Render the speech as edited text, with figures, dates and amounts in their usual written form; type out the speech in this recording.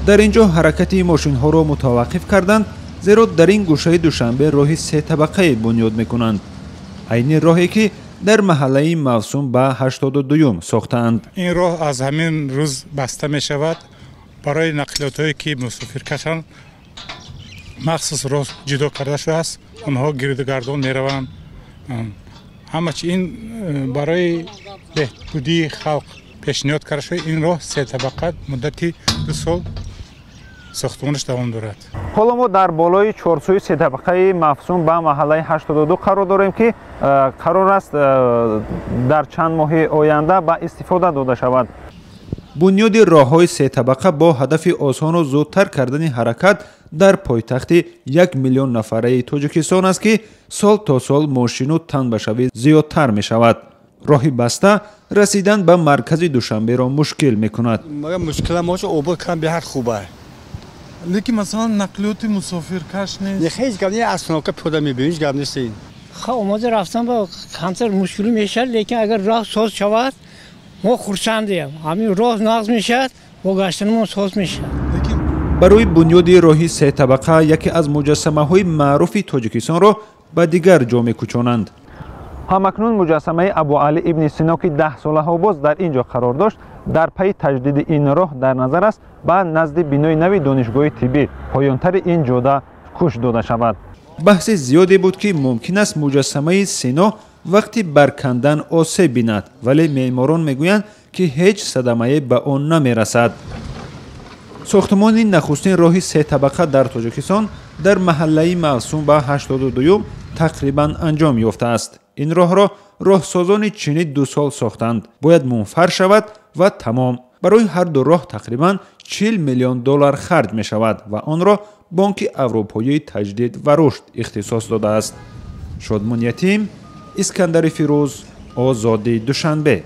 Дар ин ҷо ҳаракати мошинҳоро мутаваққиф карданд, зеро дар ин гӯшаи Душанбе роҳи сетабақае бунёд мекунанд. Айни роҳе, ки дар маҳаллаи мавсум ба 82-юм сохтаанд. Ин роҳ аз ҳамин рӯз баста мешавад. Барои нақлиётҳое, ки мусофиркашанд, махсус роҳ ҷудо карда шудааст. Онҳо гирдугардон мераванд. Ҳама чи ин барои беҳбудии халқ пешниҳод карда шуда. Ин роҳ сетабақа муддати 2 сол сохтмонаш давом дорад. Ҳоло мо дар болои чорсӯи сетабақаи мавсум ба маҳаллаи 82 қарор дорем, ки қарор аст дар чанд моҳи оянда ба истифода дода шавад. Бунёди роҳҳои сетабақа бо ҳадафи осону зудтар кардани ҳаракат дар пойтахти 1 миллион нафараи Тоҷикистон аст, ки сол то сол мошину танбашавӣ зиёдтар мешавад. Роҳи баста расидан ба маркази Душанберо мушкил мекунад. Беҳад хуба. Лекин, масалан, нақлиёти мусофиркаш нест. Ҳеҷ гап не, остановка пиёда мебинем, ҳеҷ гап нест. Ха, омода рафтан ба камтар мушкилӣ мешавад, лекин агар роҳ соз шавад, мо хурсандем. Ҳамин роҳ нағз мешавад, бо гаштанамон соз мешавад. Барои бунёди роҳи сетабақа яке аз муҷассамаҳои маъруфи Тоҷикистонро ба дигар ҷо мекӯчонанд. Ҳамакнун муҷассамаи Абуалӣ ибни Сино, ки 10 солаҳо боз дар ин ҷо қарор дошт, дар пайи таҷдиди ин роҳ дар назар аст ба назди бинои нави донишгоҳи тиббӣ, поёнтари ин ҷода кӯч дода шавад. Баҳси зиёде буд, ки мумкин аст муҷассамаи Сино вақти баркандан осеб бинад, вале меъморон мегӯянд, ки ҳеҷ садамае ба он намерасад. Сохтмони нахустин роҳи сетабақа дар Тоҷикистон дар маҳаллаи мавсум ба 82-юм тақрибан анҷом ёфтааст. Ин роҳро роҳсозони чинӣ 2 сол сохтанд. Бояд мунфар шавад ва тамом. Барои ҳарду роҳ тақрибан 40 миллион доллар харҷ мешавад ва онро Бонки Аврупоии Таҷдид ва Рушд ихтисос додааст. Шодмон Ятим, Искандари Фирӯз, Озодӣ, Душанбе.